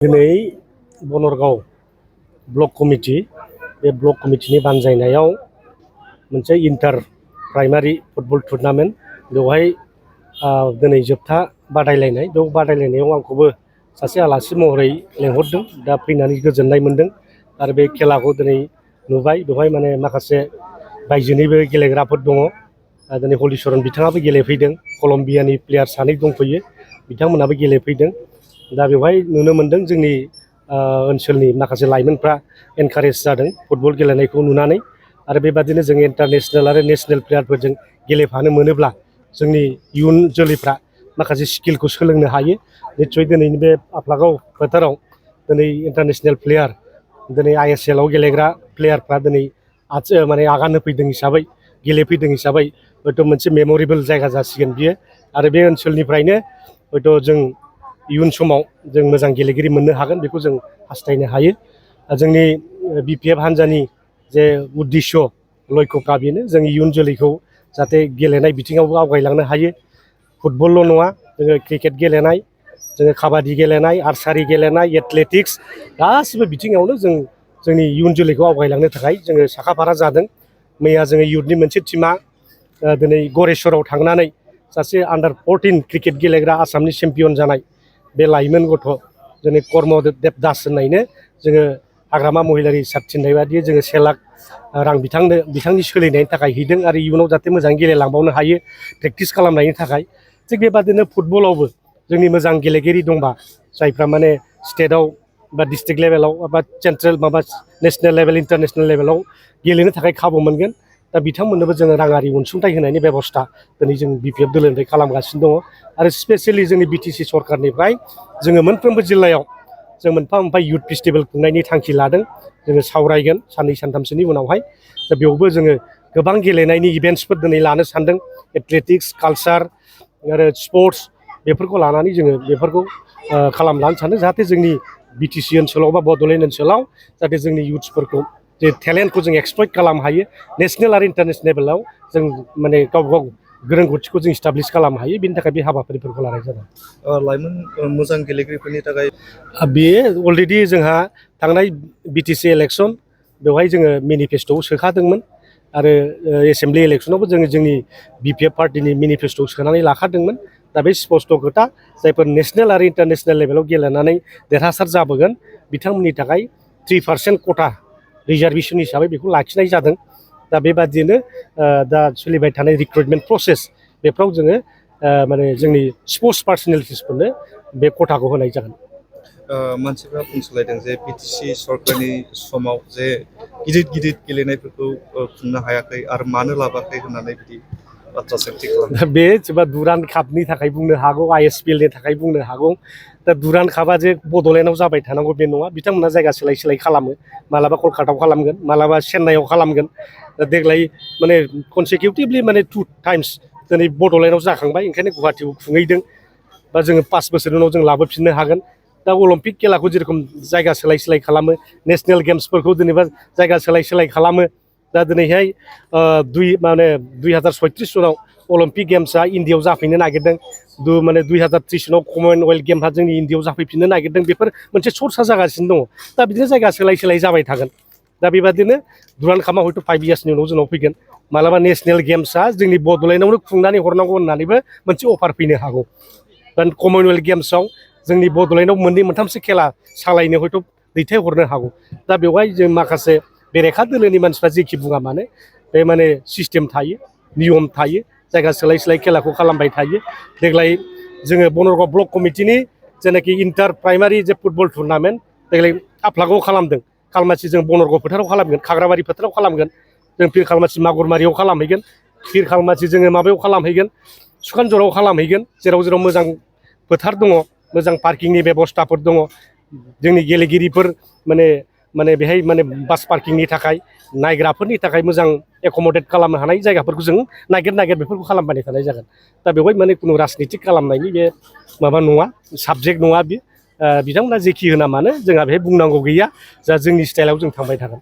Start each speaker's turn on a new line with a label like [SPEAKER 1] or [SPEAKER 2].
[SPEAKER 1] दिनै Banargaon block committee बे block कमिटिनि बानजायनायाव मोनसे इन्टार प्राइमारि फुटबल टुर्नामेन्ट बेवहाय दिनै जोबथा बादायलायनाय बेयाव बादायलायनायाव आंखौबो सासे आलासि महरै लेंहरदों दा फैनानै गोजोननाय मोनदों आरो बे खेलाखौ दिनै नुबाय बेवहाय माने माखासे बायजोनिबो गेलेग्राफोर दङ दिनै हलिचरन बिथाङाबो गेलेफैदों कलम्बियानि प्लेयार सानै दंफैयो बिथांमोनाबो गेलेफैदों दा बेवहाय नुनो मोनदों जोंनि ओनसोलनि माखासे लाइमोनफ्रा एनकारेज जादों फुटबल गेलेनायखौ नुनानै आरो बेबादिनो जों इन्टारनेशनेल आरो नेशनेल प्लेयारफोरजों गेलेफानो मोनोब्ला जोंनि इयुन जोलैफ्रा माखासे स्किलखौ सोलोंनो हायो निस्सय दिनैनि बे आफलागाव फोथाराव दिनै इन्टारनेशनेल प्लेयार दिनै आइएसएलआव गेलेग्रा प्लेयारफ्रा दिनै माने आगान होफैदों हिसाबै गेलेफैदों हिसाबै हयथ' मोनसे मेम'रेबल जायगा जासिगोन बियो आरो बे ओनसोलनिफ्रायनो हयथ' जों इयुन समाव जों मोजां गेलेगिरि मोननो हागोन बेखौ जों हास्थायनो हायो जोंनि बिपिएफ हान्जानि जे उद्देश्य लक्ष्यफ्रा बेनो जों इयुन जोलैखौ जाहाथे गेलेनाय बिथिङावबो आवगायलांनो हायो फुटबलल' नङा जोङो क्रिकेट गेलेनाय जोङो काबादि गेलेनाय आर्सारि गेलेनाय एथलेटिक्स गासिबो बिथिङावनो जों जोंनि इयुन जोलैखौ आवगायलांनो थाखाय जोङो साखाफारा जादों मैया जोङो इयुथनि मोनसे टिमा दिनै गरेस्वराव थांनानै सासे आन्डार 14 क्रिकेट गेलेग्रा आसामनि चेम्पियन जानाय बे लाइमोन गथ' जोंनि कर्मदेब दास होननायनो जोङो हाग्रामा महिलारि सार्ट थिननाय बायदि जोङो 1 लाख रां बिथांनि सोलिनायनि थाखाय हैदों आरो इयुनाव जाहाथे मोजां गेलेलांबावनो हायो प्रेक्टिस खालामनायनि थाखाय थिग बेबादिनो फुटबलावबो जोंनि मोजां गेलेगिरि दंबा जायफ्रा माने स्टेटआव बा डिस्ट्रिक्ट लेभेलाव बा सेन्ट्रेल माबा नेशनेल लेभेल इन्टारनेशनेल लेभेलाव गेलेनो थाखाय खाबु मोनगोन दा बिथांमोननोबो जोङो राङारि अनसुंथाइ होनायनि बेबस्था दिनै जों बिपिएफ दोलोनिफ्राय खालामगासिनो दङ आरो स्पेसियेलि जोंनि बिटिसि सरकारनिफ्राय जोङो मोनफ्रोमबो जिल्लायाव जों मोनफा मोनफा इयुथ फेस्टिभेल खुंनायनि थांखि लादों जोङो सावरायगोन साननै सानथामसोनि उनावहाय दा बेयावबो जोङो गोबां गेलेनायनि इभेन्ट्सफोर दिनै लानो सानदों एथलेटिक्स कालचार आरो स्पर्ट्स बेफोरखौ लानानै जोङो बेफोरखौ खालामलांनो सानदों जाहाथे जोंनि बिटिसि ओनसोलाव बा बड'लेण्ड ओनसोलाव जाहाथे जोंनि इयुथ्सफोरखौ जे टेलेन्टखौ जों एक्सप्लइट खालामनो हायो नेशनेल आरो इन्टारनेशनेल लेभेलाव जों माने गाव रोंगौथिखौ जों इस्टाब्लिश खालामनो हायो बेनि थाखाय बे हाबाफारिफोरखौ लानाय जादों
[SPEAKER 2] लाइमोन मोजां गेलेगिरिफोरनि थाखाय
[SPEAKER 1] बेयो अलरेडि जोंहा थांनाय बिटिसि इलेक्सन बेवहाय जोङो मेनिफेस्ट'आव सोखादोंमोन आरो एसेम्बलि इलेक्सनावबो जोङो जोंनि बिपिएफ पार्टिनि मेनिफेस्ट'आव सोनानै लाखादोंमोन दा बे स्पस्ट' खोथा जायफोर नेशनेल आरो इन्टारनेशनेल लेभेलाव गेलेनानै देरहासार जाबोगोन बिथांमोननि थाखाय 3% खथा रिजार्भेसन हिसाबै बेखौ लाखिनाय जादों दा बेबादिनो दा सोलिबाय थानाय रिक्रुटमेन्ट प्रसेस बेफ्राव जोङो माने जोंनि स्पर्ट्स पार्सनेलिटिसफोरनो बे खथाखौ होनाय जागोन
[SPEAKER 2] मानसिफ्रा बुंसोलायदों जे बिटिसि सरकारनि समाव जे गिदिर गेलेनायफोरखौ खुंनो हायाखै आरो मानो लाबाखै होननानै बिदि बाथ्रा सोंथि खालामदों
[SPEAKER 1] बे सोरबा दुरान्ड कापनि थाखाय बुंनो हागौ आइएसपिएलनि थाखाय बुंनो हागौ दा दुरान्ड कापआ जे बड'लेण्डआव जाबाय थानांगौ बे नङा बिथांमोना जायगा सोलाय खालामो मालाबा कलकातायाव खालामगोन मालाबा चेन्नाइआव खालामगोन दा देग्लाय माने कनसिकिउटिभलि माने 2 टाइम्स दिनै बड'लेण्डआव जाखांबाय ओंखायनो गुवाहाटियाव खुंहैदों बा जोङो 5 बोसोरनि उनाव जों लाबोफिननो हागोन दा अलिम्पिक खेलाखौ जेरेखम जायगा सोलाय खालामो नेशनेल गेम्सफोरखौ जेनेबा जायगा सोलाय खालामो दा दिनैहाय 2036 सनाव अलिम्पिक गेम्सआ इन्डियाआव जाफैनो नागिरदों माने 2030 सनाव कमनवेल्थ गेम्सआ जोंनि इन्डियाआव जाफैफिननो नागिरदों बेफोर मोनसे सर्सा जागासिनो दङ दा बिदिनो जायगा सोलाय जाबाय थागोन दा बेबादिनो दुरान्ड कापआ हयथ' 5 इयार्सनि उनाव जोंनाव फैगोन मालाबा नेशनेल गेम्सआ जोंनि बड'लेण्डआवनो खुंनानै हरनांगौ होननानैबो मोनसे अफार फैनो हागौ दा कमनवेल्थ गेम्सआव जोंनि बड'लेण्डआव 2-3सो खेला सालायनो हयथ' दैथायहरनो हागौ दा बेवहाय जों माखासे बेरेखा दोलोनि मानसिफ्रा जेखि बुङा मानो बे माने सिस्टेम थायो नियम थायो जायगा सोलाय खेलाखौ खालामबाय थायो देग्लाय जोङो बनरगाव ब्लक कमिटिनि जेनाखि इन्टार प्राइमारि जे फुटबल टुर्नामेन्ट देग्लाय आफलागाव खालामदों खालमासि जों बनरगाव फोथाराव खालामगोन खाग्राबारि फोथाराव खालामगोन जों फिर खालमासि मागुरमारियाव खालामहैगोन फिर खालमासि जोङो माबायाव खालामहैगोन सुखानजराव खालामहैगोन जेराव मोजां फोथार दङ मोजां पार्किंनि बेबस्थाफोर दङ जोंनि गेलेगिरिफोर माने बेहाय माने बास पार्किंनि थाखाय नायग्राफोरनि थाखाय मोजां एकमडेट खालामनो हानाय जायगाफोरखौ जों नागिर बेफोरखौ खालामबाय थानाय जागोन दा बेवहाय माने खुनु राजनितिक खालामनायनि बे माबा नङा साबजेक्ट नङा बे बिथांमोना जेखि होना मानो जोंहा बेहाय बुंनांगौ गैया जा जोंनि स्टाइलाव जों थांबाय थागोन